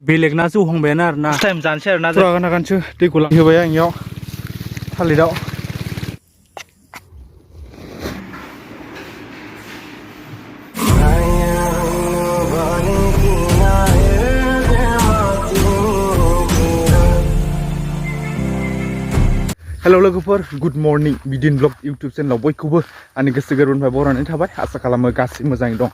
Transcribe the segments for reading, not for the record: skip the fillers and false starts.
बेलेगना जौहांबायानो आरोना टाइम जानोसै आरोना फुरागान हागानसो दैखौ लांहोबाय आं इयाव थालिराव हेलो लोगोफोर गुड मर्निं बिदिन ब्लग यूट्यूब चेनेलाव बयखौबो आंनि गोसो गोरबोनिफ्राय बरायनाय थाबाय आसा खालामो गासिबो मोजाङै दं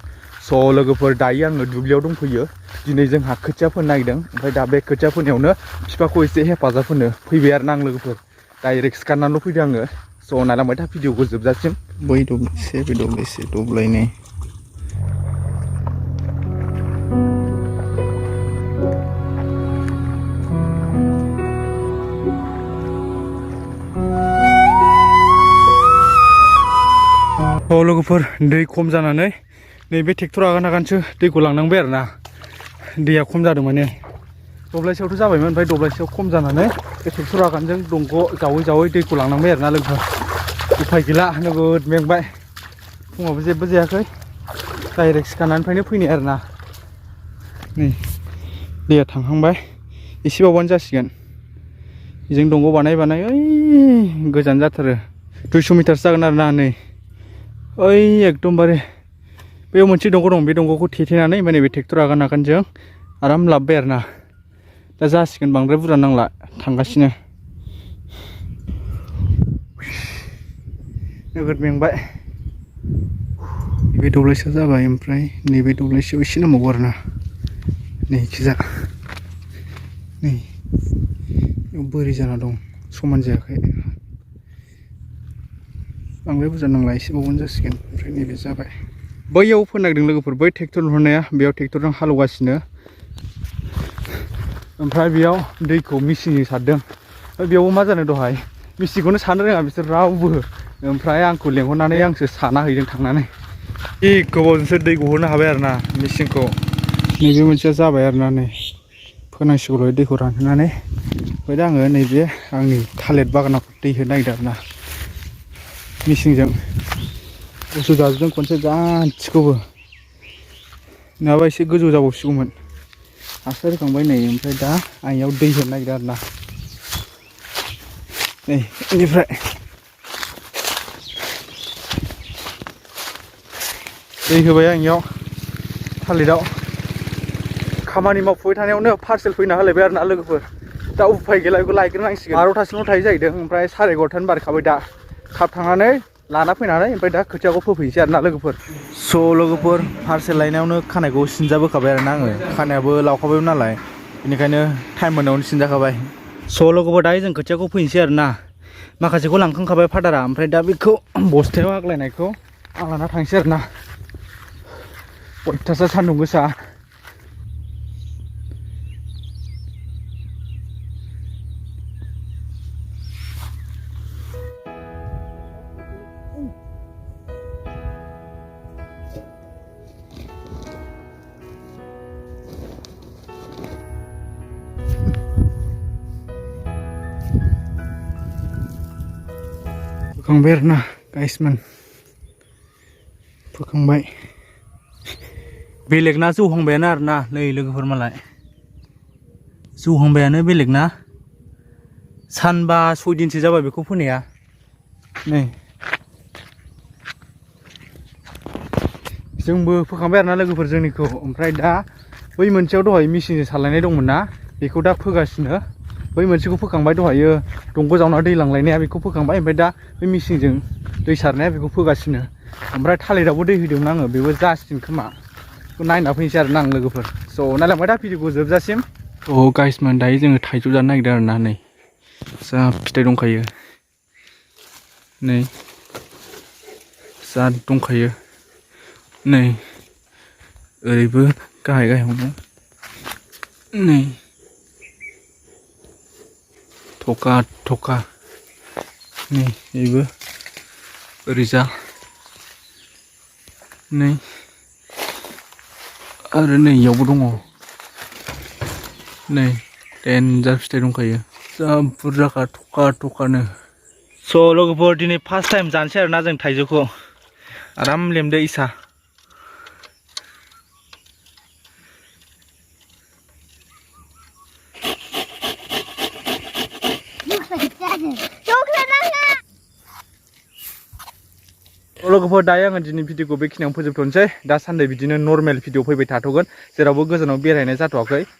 स' लोगोफोर दायो आङो दुब्लियाव दंफैयो दिनै जोंहा खोथिया फोनो नागिरदों ओमफ्राय दा बे खोथिया फोनायावनो बिफाखौ एसे हेफाजाब होनो फैबाय आरो ना आं लोगोफोर डाइरेक्ट सिखारनानैल' फैदों आङो स' नायलांबाय था भिडिअखौ जोबजासिम बै दब्लायसे बे दब्लायसे दब्लायनै लोगोफोर दै खम जानानै नैबे ट्रेक्टर आगान आगानसो दैखौ लांनांबाय आरो ना दैया खम जादों माने दब्लायसेयावथ' जाबायमोन ओमफ्राय दब्लायसेयाव खम जानानै बे ट्रेक्टर आगानजों दंग' जावै जावै दैखौ लांनांबाय आरो ना लोगोफोर उफाय गैला नोगोद मेंबाय फुङावबो जेबो जायाखै डाइरेक्ट सिखारनायनिफ्रायनो फैनाय आरो ना नै दैया थांहांबाय एसेबावबानो जासिगोन बेजों दंग' बानाय बानाय ओइ गोजान जाथारो 200 मिटारसो जागोन आरो ना नै ओइ एकदमबारे बेयाव मोनसे दंग' दं बे दंग'खौ थेथेनानै माने बे ट्रेक्टर आगान आगानजों आराम लाबबाय आरो ना दा जासिगोन बांद्राय बुरजा नांला थांगासिनो नोगोद मेंबाय बे दब्लायसेया जाबाय ओमफ्राय नैबे दब्लायसेयाव एसे नांबावगौ आरो ना नै खिजा नै बेयाव बोरि जाना दं समान जायाखै बांद्राय बुरजा नांला एसेबावबानो जासिगोन ओमफ्राय नैबे जाबाय बैयाव फोनो नागिरदों लोगोफोर बै ट्रेक्टर नुहुरनाया बेयाव ट्रेक्टरजों हालेवगासिनो ओमफ्राय बेयाव दैखौ मेचिनजों सारदों बेयावबो मा जानो दहाय मेचिनखौनो सारनो रोङा बिसोर रावबो ओमफ्राय आंखौ लेंहरनानै आंसो साना हैदों थांनानै जि गोबावजोंसो दै गहोनो हाबाय आरो ना मेचिनखौ नैबे मोनसेया जाबाय आरो ना नै फोनांसिगौल' दैखौ रानहोनानै ओमफ्राय दा आङो नैबे आंनि थालिर बागानाव दै होनो नागिरदों आरो ना मेचिनजों गुसु जाजोबदों खनसे गासिखौबो नङाबा एसे गोजौ जाबावसिगौमोन हासार होखांबाय नै ओमफ्राय दा आं इयाव दै होनो नागिरदों आरो ना नै बेनिफ्राय दै होबाय आं इयाव थालिराव खामानि मावफुबाय थानायावनो पार्सेल फैना होलायबाय आरो ना लोगोफोर दा उफाय गैला बेखौ लायग्रोनांसिगोन 12थासिमल' थायो जाहैदों ओमफ्राय 11:30 बारखाबाय दा थाब थांनानै लाना फैनानै ओमफ्राय दा खोथियाखौ फोफैनोसै आरो ना लोगोफोर स' लोगोफोर पार्सेल लायनायावनो खानायखौ सिनजाबोखाबाय आरो ना आङो खानायाबो लावखाबायमोन नालाय बेनिखायनो टाइम मोननायावनो सिनजाखाबाय स' लोगोफोर दायो जों खोथियाखौ फोनोसै आरो ना माखासेखौ लांखांखाबाय फादारा ओमफ्राय दा बेखौ बस्थायाव आग्लायनायखौ आं लाना थांसै आरो ना अयथासार सान्दुं गोसा फोखांबाय आरो ना गाइसमोन फोखांबाय बेलेगना जौहांबायानो आरो ना नै लोगोफोर मालाय जौहांबायानो बेलेगना सानबा 6 दिनसो जाबाय बेखौ फोनाया नै जोंबो फोखांबाय आरो ना लोगोफोर जोंनिखौ ओमफ्राय दा बै मोनसेयाव दहाय मेचिनजों सारलायनाय दंमोन ना बेखौ दा फोगासिनो बै मोनसेखौ फोखांबाय दहायो दंग' जावना दै लांलायनाया बेखौ फोखांबाय ओमफ्राय दा बै मेचिनजों दै सारनाया बेखौ फोगासिनो ओमफ्राय थालिरावबो दै होदोंमोन आङो बेबो जासिगोन खोमा बेखौ नायना फैनोसै आरो ना आं लोगोफोर स' नायलांबाय दा भिडिअखौ जोबजासिम गाइसमोन दायो जोङो थाइजौ जानो नागिरदों आरो ना नै जा फिथाइ दंखायो नै जा दंखायो नै ओरैबो गाहाय गाहायावनो नै थखा थखा नै बेबो ओरैजा नै आरो नै इयावबो दङ नै देनजार फिथाइ दंखायो जा बुरजाखा थखा थखानो स' लोगोफोर दिनै फार्स्ट टाइम जानोसै आरो ना जों थाइजौखौ आराम लेमदो इसा लोगोफोर दायो आङो दिनै भिडिअखौ बेखिनियावनो फोजोबथ'नोसै दासान्दि बिदिनो नर्मेल भिडिअ फैबाय थाथ'गोन जेरावबो गोजानाव बेरायनाय जाथ'वाखै